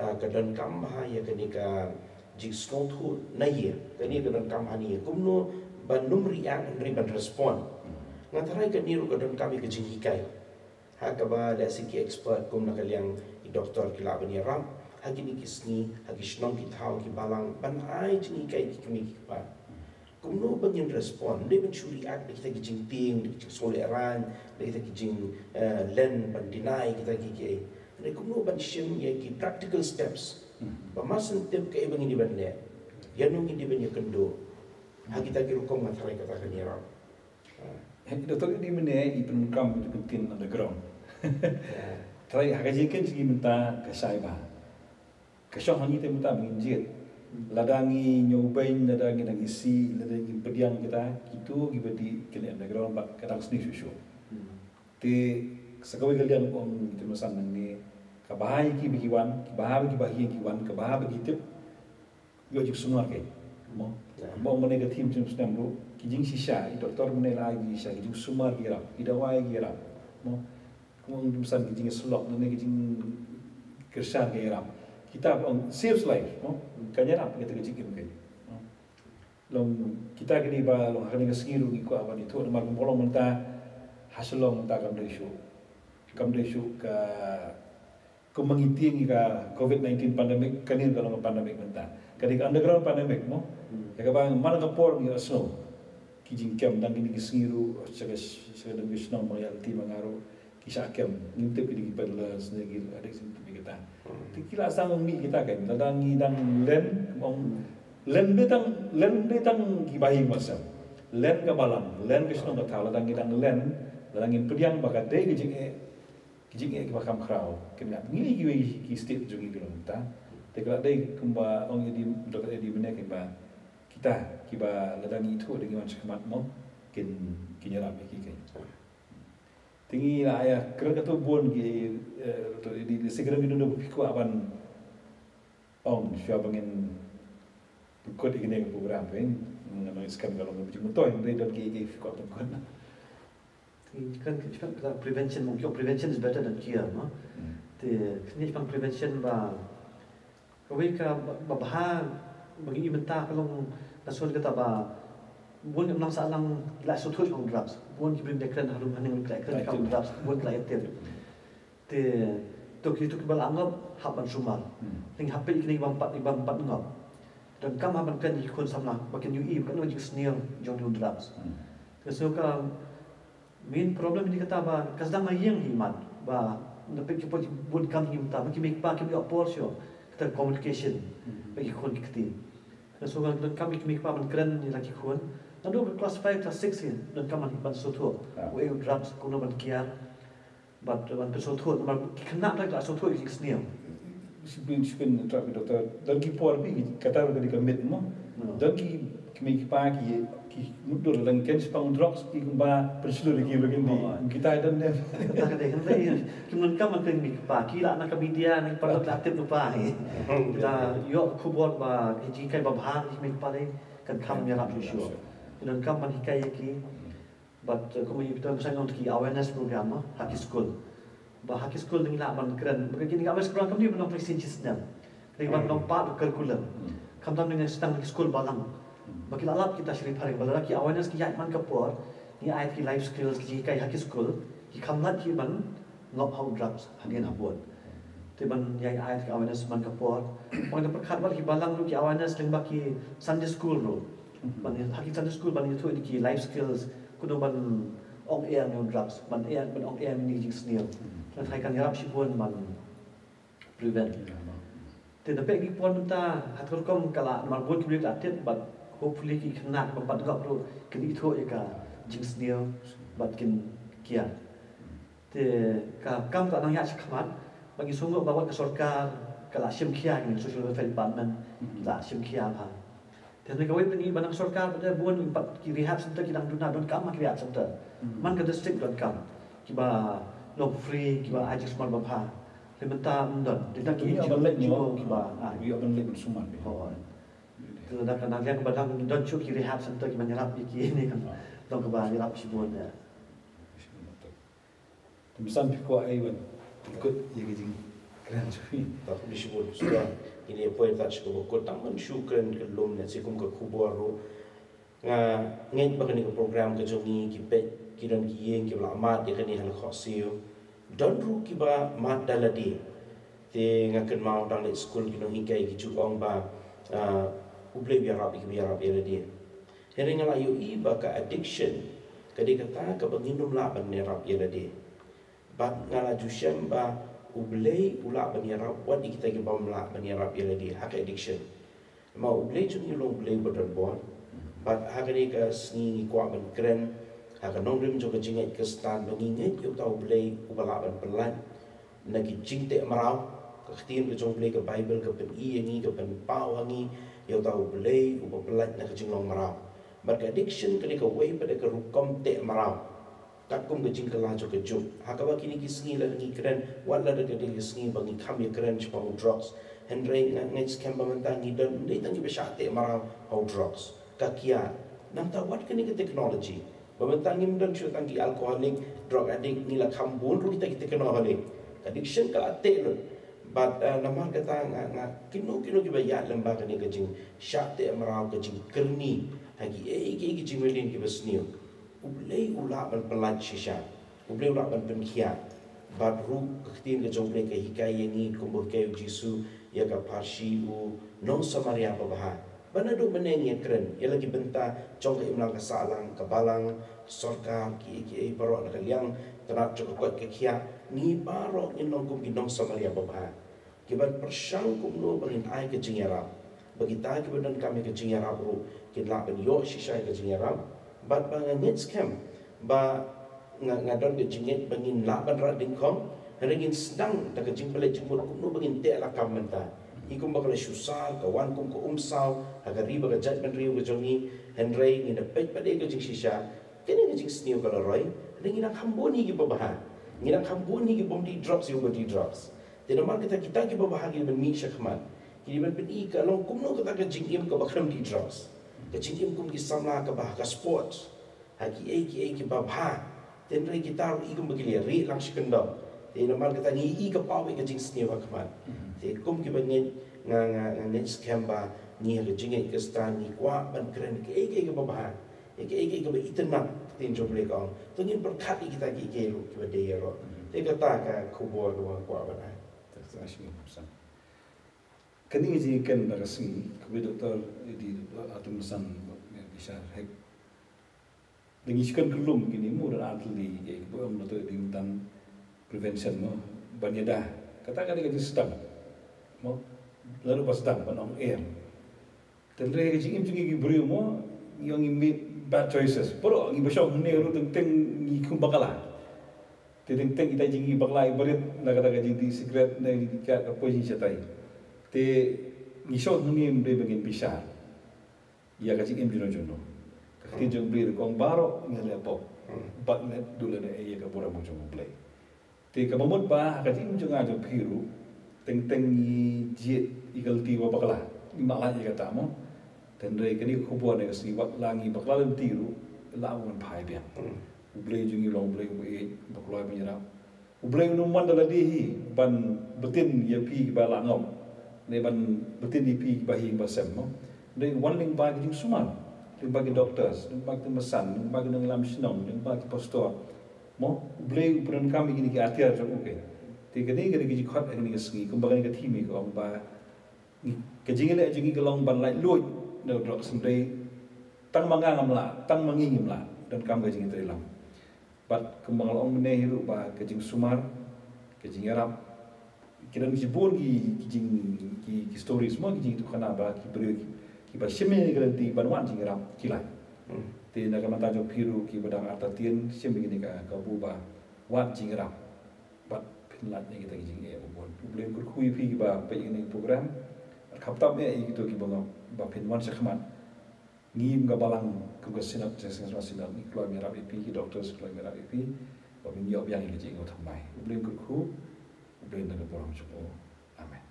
ah, ka donkam bha ïa kane ka jingsngewthuh na ïing. Kane ka donkam ha ne ïing. Kumno ban ym react hynrei ban respond. Nga tharai kane ruh ka donkam ïa ka jinghikai. Ha kaba lehse ki expert kum na ka liang ki doktor ki lah ban ïarap ha kine ki sngi, ha ki shnong ki thaw ki balang ban ai jinghikai ki kmie ki kpa. Kumno ban ngin respond, ym dei ban shu react da kita ki jingtieng, da ki jingsngewlehraiñ, da kita ki jing, eh, len ban deny kita ki kiei. Hynrei kumno ban shim ïa ki practical steps ba mar shen tip kaei ba ngin dei ban leh, ïano ngin dei ban ïakynduh. Ha kita ki rukom nga tharai kata kan ïarap. Hynrei doktor Eddie mynne i pyndonkam ïa ka ktien underground. Trai ha ka jingkhein jong ngi mynta ka shai bha. Ka shong ha ngi te mynta ba ngin jied. Lada ngi ñiewbeiñ, lada ngi dang isih, lada ngi pdiang kita, kito kiba dih ki leh underground bad ka dang sniew shuh shuh. Te sa kawei ka liang ong ngi te mynsan nangne ka bha ïa ki ba ki wan, ki bha ba ki ba ha ïing ki wan, ka bha ba ki tip. Ïoh jingsumar kein mo. Mo mynne ka theme jong u snem ruh ki jingshisha, i doktor mynne la ai jingshisha, ki jingsumar ki ïarap, ki dawai ki ïarap mo. Kumno ngim san ki jingïasyllok ne ki jingkyrshan ki ïarap. Kita ong saves life mo. Kan ïarap kita ka jingim kein. Long kita kine ba long ha kane ka sngi ruh ngi kwah ban ithuh namar kumba long mynta ha Shillong mynta kam dei shuh. Kam dei shuh ka Kumba ngi tieng ïa ka Covid nineteen pandemic, kane ka long ka pandemic mynta. Ka dei ka underground pandemic mo. Ïa kaba man la ka por ngi la sngew ki jingkem dang kine ki sngi ruh sha ka, sha ka dang ki shnong ba ngi ïa lynti ma nga ruh ki shah kem. Ngim tip kine ki peddlers ne ki addict, ngim tip ïa kata. Te ki la sdang mih kita kein, lada ngi dang len, ong len dei tang, len dei tang ki bahaïing mynshem. Len ka balang, len ka shnong ka thaw, lada ngi dang len, lada ngin pdiang ba ka dei ka jingeh Ki jingeh kiba kham khraw, ki mih ngi kiwei ki state jong ngi ki long mynta. Te ka la dei kumba ong Eddie, Doctor Eddie mynne, kiba kita kiba lada ngi ithuh da ngi wan shakhmat mo, kin, kin ïarap ïa ki kein. Te ngi la ïa kren katto bun ki, eh, Doctor Eddie, lehse kren ki don ba phi kwah ban ong shuwa ba ngin pynkut ïa kane ka program kein. Nga ong skhem ka long kaba jingmyntoi, hynrei don kiei kiei phi kwah pynkut. Kan ka jingpang kata prevention, mo, ki ong prevention is better than cure, mo. Te kane jingpang prevention ba kawei ka ba, ba bha ba ngi i mynta ka long ka son kata ba bun ki nang sah lang ki la sngewthuh shaphang drugs, bun ki briew ki la kren harum haneng ki la kren shaphang drugs, bun ki la ïa tip. Te to ki, to kiba la ngop hap ban sumar. Te ngi hap peit kine ki bym pat, ki bym pat ngop. Donkam hap ban kren ïa ki khun samla ba kin ïohi ba kano ka jingsniew jong une u drugs. Te so ka Main problem hi kata ba ka sdang na ïing hi mat ba na peit ki por ki bun kam hi mynta ba ki mei ki pa kim ïoh por shuh kata communication ba ki khun ki kti. Ka shu ngan donkam ïa ki mei ki pa ban kren ïa la ki khun naduh class five class six hi donkam ban sngewthuh uei u drugs kumno ban kiar. Bad ban pynsngewthuh, namar ki khynnah te ki la sngewthuh ïa ki jingsniew. Shu pyn, shu pyntrap ïa ki doctor. Don ki por phi, kata ka dei ka myth mo. Hmm. Don ki kmie ki kpa ki, ki mutdur lada ki kren shaphang drugs, ki kumba pynshlur ïa ki ba kin dei. Oh. Kita don ne. Kata ka dei hynrei. Ki donkam ban kren ïa ki kpa. Ki la na ka media, na ki paralok la tip lypa hi. Kita ïoh khubor ba ki jinghikai babha ki kmie ki kpa dei, kan kham ïarap shuh shuh. Ki donkam ban hikai ïa ki. Bad, eh, kumba ïa phi tip, mynta ngi don ki awareness program, eh, ha ki skul. Ba ha ki skul ngi lah ban kren. Ba kine ki awareness program kam dei ban long tang shisien shisnem. Ka dei ban long part of curriculum. Hmm. Khamtam ngi sdang ki skul balang. Hmm. Ba ki lah lap kita sha ri phareng. Ba lada ki awareness ki ïaid man ka por, ngi ai ki life skills ki jinghikai ha ki skul, ki kham lait ki ban ngop ha u drugs hadien habud. Te ban ïai ai ka awareness man ka por. Ban da pyrkhat wat ki balang ruh ki awareness lyngba ki Sunday school ruh. Mhm. Ban ha ki Sunday school ban ïathuh ïa ki life skills, kumno ban ong ei ïa u drugs, ban ei, ban ong ei ïa ki jingsniew. Mhm. Te kan ïarap shibun ban prevent. Ïa, no. Te da peit ki por mynta, ha ka rukom ka la, namar bun ki briew ki la tip, bad hopefully ki khynnah ba pat ngop ruh kin ithuh ïa ka jingsniew, bad kin kiar. Te ka kam ka nang ïaid shakhmat, ba ngi sngew ba wat ka sorkar ka la shim khia ngi, Social Welfare Department, mhm, la shim khia bha. Te hynrei kawei pat ngi ba na ka sorkar pat bun pat ki rehab center ki dang duna, donkam ki rehab center. Mhm. Man ka district donkam. Kiba long free, kiba ai jingsumar babha. Te mynta ym don. Te dang ki Ngi N G O, ban leit N G O nyo. Kiba ai. Ngi ban leit ban sumar. Oh. Te lada ka nang liang ba dang don shuh ki rehab center kiba ïarap ïa ki ne kan. Ah. Dang kaba ïarap shibun ïa. Te mynsan phi kwah ai ban pynkut ïa ka jingkren jong phi. Te khublei shibun shuwa. Kine poi ta shu ba kut tang ban shu kren ka lum ne, shi kum ka khubor ruh. Nga ngeit ba kane ka program ka jong ngi, ki peit, ki don ki ïing kiba la mad ïa kane ha la Khohsiew. Don ruh kiba mad da lade. Te nga kynmaw tang leit skul ki nonghikai ki ju ong ba, ah, U Blei u ïarap ïa kiba ïarap ïa lade. Hynrei nga la ïohi ba ka addiction ka dei kata kaba ngin ym lah ban ïarap ïa lade. Bad nga la ju shem ba U Blei u lah ban ïarap wat ïa kita kibym lah ban ïarap ïa lade ha ka addiction. Namar U Blei jong ngi u long U Blei uba don bor. Bad ha kane ka sngi ngi kwah ban kren ha ka nongrim jong ka jingngeit Khristan ba ngi ngeit ïa uta U Blei uba lah ban pyllait na ki jingteh mraw. Ka ktien ka jong U Blei, ka Baibl, ka pyni ïa ngi, ka pynpaw ha ngi ïa uta U Blei uba pyllait na ka jinglong mraw. Bad ka addiction ka dei kawei pat de ka rukom teh mraw. Katkum ka jingkylla jong ka juk. Ha kaba kine ki sngi lada ngi kren, wat lada ka dei ka sngi ba ngi kham ïa kren shaphang u drugs. Hynrei nga ngeit skhem ba mynta ngi don, ym dei tang kiba shah teh mraw ha u drugs. Ka kiad. Nangta wat kane ka technology. Ba mynta ngim don shuh tang ki alcoholic, drug addict, ngi la kham bun ruh kita ki techno-holic. Ka addiction ka la teh lut. Bad, eh, namar kata nga, nga kino kino kiba ïaid lyngba kane ka jingshah teh mraw, ka jingkyrni ha kiei kiei ki jingmlien kiba sniew. U Blei u lah ban pyllait shisha. U Blei u lah ban pynkhiah. Bad ruh ka ktien ka jong U Blei ka hikai ïa ngi kumba hikai u Jisu ïa ka pharshi u nong Samaria babha. Ba naduh mynne ngi ïa kren ïa la ki bynta jong ka imlang ka sahlang, ka balang, ka sorkar, kiei kiei baroh na ka liang tnat jong ka koit ka khiah, ngi baroh ngin long kum ki nong Samaria babha. Kiban pyrshang kumno ba ngin ai ka jingïarap. Ba kita kiba donkam ïa ka jingïarap ruh kin lah ban ïoh shisha ïa ka jingïarap. Bad ba nga ngeit skhem ba nga, nga don ka jingngeit ba ngin lah ban rat dyngkhong, hynrei ngin sdang da ka jingpynleit jingmut kumno ba ngin teh lakam mynta. Ngi kumba ka la shu sar, ka wan kum ka umsaw ha ka ri bad ka jaitbynriew ka jong ngi, hynrei ngin da peit pat ïa ka jingshisha. Kane ka jingsniew ka la roi, hynrei ngi dang kham bun hi kiba bha. Ngi dang kham bun hi kibym dih drugs ïa uba dih drugs. Te namar kata kita kiba bha ki dei ban mih shakhmat. Ki dei ban pyni ka long kumno kata ka jingim kaba khlem dih drugs. Ka jingim kum ki samla kaba ha ka sports. Ha kiei kiei kiba bha. Te hynrei kita ruh i kumba ki la rieh lang shi kyndong. Te namar kata ngi i ka paw ïa ka jingsniew ha khmat. Mhm. Te kum kiba ngeit nga, nga, nga ngeit skhem ba ngi ha ka jingngeit Khristan ngi kwah ban kren kiei kiei kaba bha. Ïa kiei kiei kaba itynnad ka ktien jong U Blei ka ong. To ngin pyrkhat ïa kita kiei kiei ruh kiba dei ïaroh. Mhm. Te kata ka khubor kaba nga kwah ban ai. Te kata shi ngi pyrshang. Kane ka jingïakhun ba ka sngi, kaba Doctor Eddie, Doctor Atun San, Bishar Hek. Da ngi shu kren kyllum kine mo, da ar tylli, eh, kaba ong Doctor Eddie mynta prevention mo, ban ïada. Kata ka dei ka jingsdang. Mo, lada ba sdang ban ong em. Te hynrei ka jingim jong ngi ki briew mo, ngi ong ngi made bad choices. Baroh ngi ba shong hangne ruh teng teng ngi kum bakla. Te teng teng kita jingïabakla ïa barit, na kata ka jingdih sikret, na ka jingdih kiad, ka poi jingïashatai. Te ngi shong hangne ym dei ba ngin bishar ïa ka jingim juno juno. Ka ktien jong U Blei ruh ka ong baroh ngin leh pop. Bad ngin duh leh ïa ka burom jong U Blei. Te kaba mut ba ha ka jingim jong nga jong phi ruh, teng teng ngi jied ïa ka lynti ba bakla, ngim lah lait ïa kata mo. Te hynrei kane ka khubor ne ka sngi wat la ngi bakla lynti ruh, la wan phai biang. U Blei jong ngi u long U Blei uba ïeit, uba kloi ban ïarap. U Blei um wan da lade hi ban btin ïa phi kiba la ngop, ne ban btin ïa phi kiba hi kiba sem mo. Hynrei u wan lyngba ki jingsumar, lyngba ki doctors, lyngba ki nongïalam shnong, lyngba ki pastor. Mo, U Blei u pyndonkam ïa kine ki atiar jong u keiñ. Te kane ka dei ka jingkhot ha kane ka sngi, kumba kane ka theme ka ong ba ngi, ka jingïaleh jong ngi ka long ban laitluid na u drugs, hynrei tang ma nga ngam lah, tang ma ngi ngim lah, donkam ka jingïatreilang. Bad kumba nga la ong mynne hi ruh ba ka jingsumar, ka jingïarap, ki don shibun ki, ki jing, ki, ki stories mo, ki jingïathuhkhana ba ki briew ki, kiba shim ïa kane ka lynti ban wad jingïarap ki lait. Te na ka bynta jong phi ruh kiba dang artatien, shim ïa kane ka kabu ba wad jingïarap. Bad phin lait na kita ki jingeh ba bun. U Blei un kyrkhu ïa phi kiba peit ïa kane ka program. Bad khamtam eh ïa kito kiba ngop ba phin wan shakhmat. Ngi kum ka balang, kum ka synod, Synod, ngi kloi ban ïarap ïa phi, ki doctors kloi ban ïarap ïa phi. Ba phin ïoh biang ïa ka jingeh thymmai. U Blei un kyrkhu, U Blei un don ka burom jong u. Amen.